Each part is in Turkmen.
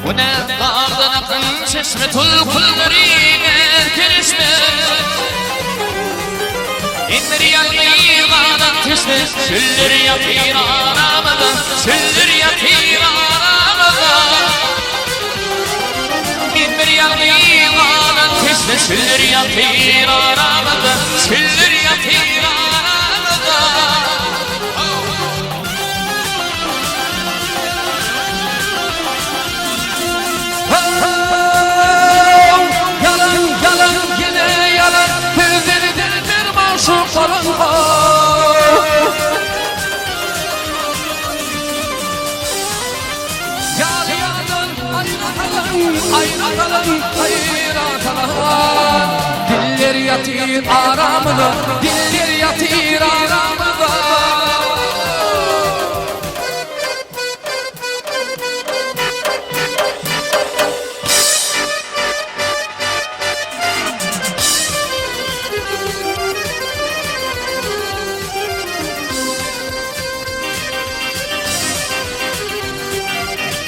Günä dagdan akan çeşme tolkunlary kereşme. Emir ýalňy galan teşne Çöller ýatyr aramyzda Çöller ýatyr aramyzda Emir ýalňy galan teşne Çöller ýatyr aramyzda Çöller ýatyr aramyzda Ýalan, ýalan, ýene ýalan, Sözleri dilber magşuk bolan Ýar ýardan aýra salan, aýra salan, aýra salan. Diller ýatyr aramyzda, diller ýatyr aramyzda.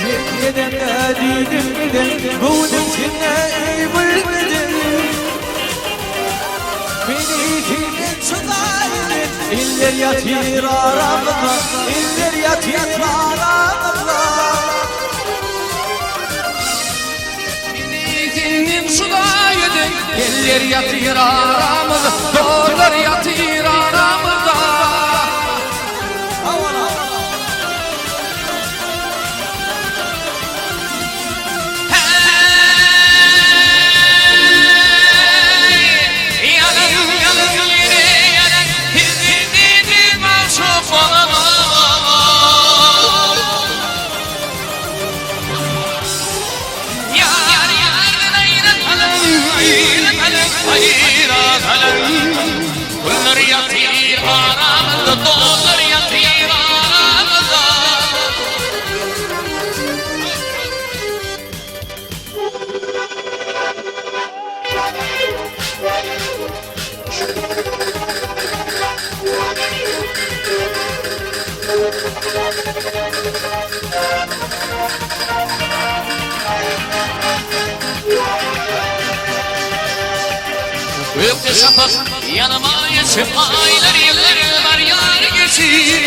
Mekge'den diýdim giden, göwnüm sende eý gülmedin. Meni senden çykaýdyn, iller ýatyr aramyzda, iller ýatyr aramyzda. Meni senden çykaýdyn, eller ýatyr aramyzda, dorlar ýatyr aramyzda. Günler ýatyr aramyzda, dollar ýatyr aramyzda. Gökde şapak ýanyma geçip aýlar ýyllar barýar geçip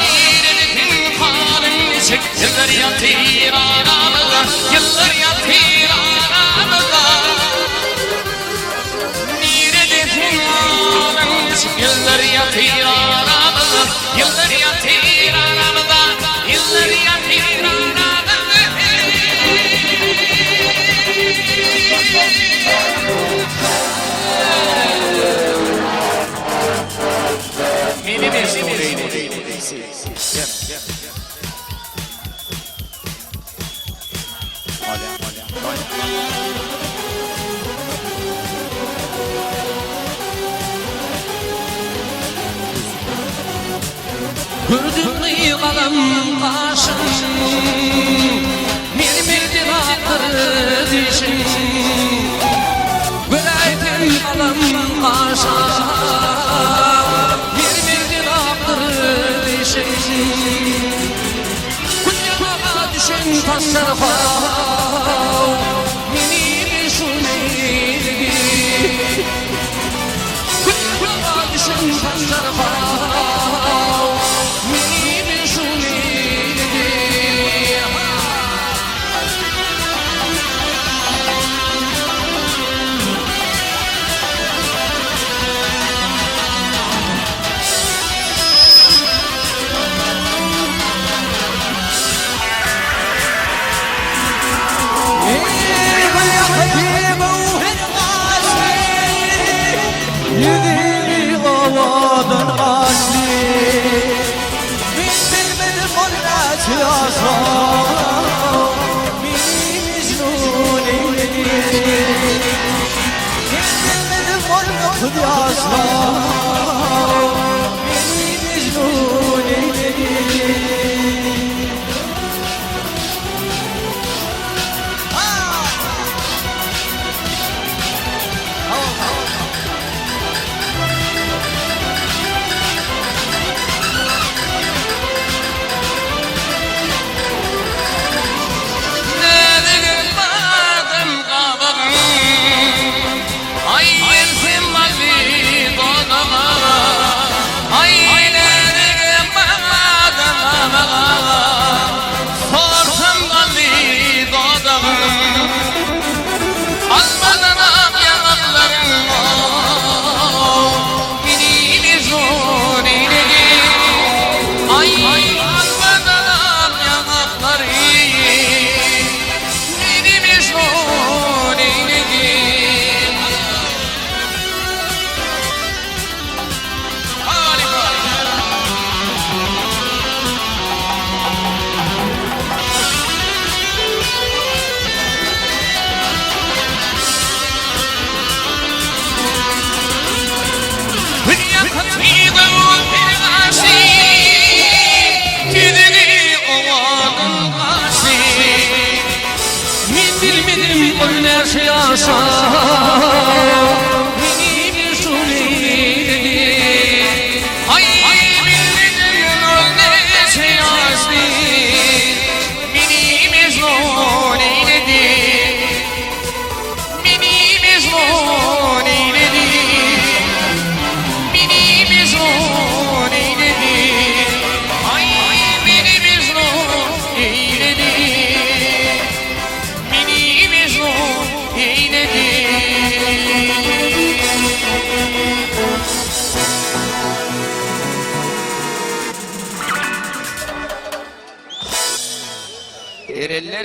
Nirede halyň niçik ýyllar ýatyr aramyzda ýyllar ýatyr aramyzda Nirede halyň niçik ýyllar ýatyr aramyzda ýyllar ýatyr aramyzda ýyllar ýatyr aramyzda. Meni mejnun eýledi. Gördüm galam gaşyn Mermerden akdyr dişin Göräýseň galam gaşa Mermerden akdyr dişin Gül ýataga düşen taşlar how Meni meşhur eýledi Gül ýataga düşen taşlar how Meni meşhur eýledi Ýüzüni owadan gaşly Men bilmedim ol näçe ýaşa Meni mejnun eýledi Men bilmedim ol 30 ýaşa Meni mejnun eýledi. ýaşa Meni mežnun eýledi Aý bilmediň ol näçe ýaşdy Meni mežnun eýledi Meni mežnun eýledi Meni mežnun eýledi Aý meni mežnun eýledi Meni mežnun eýledi. Erenler.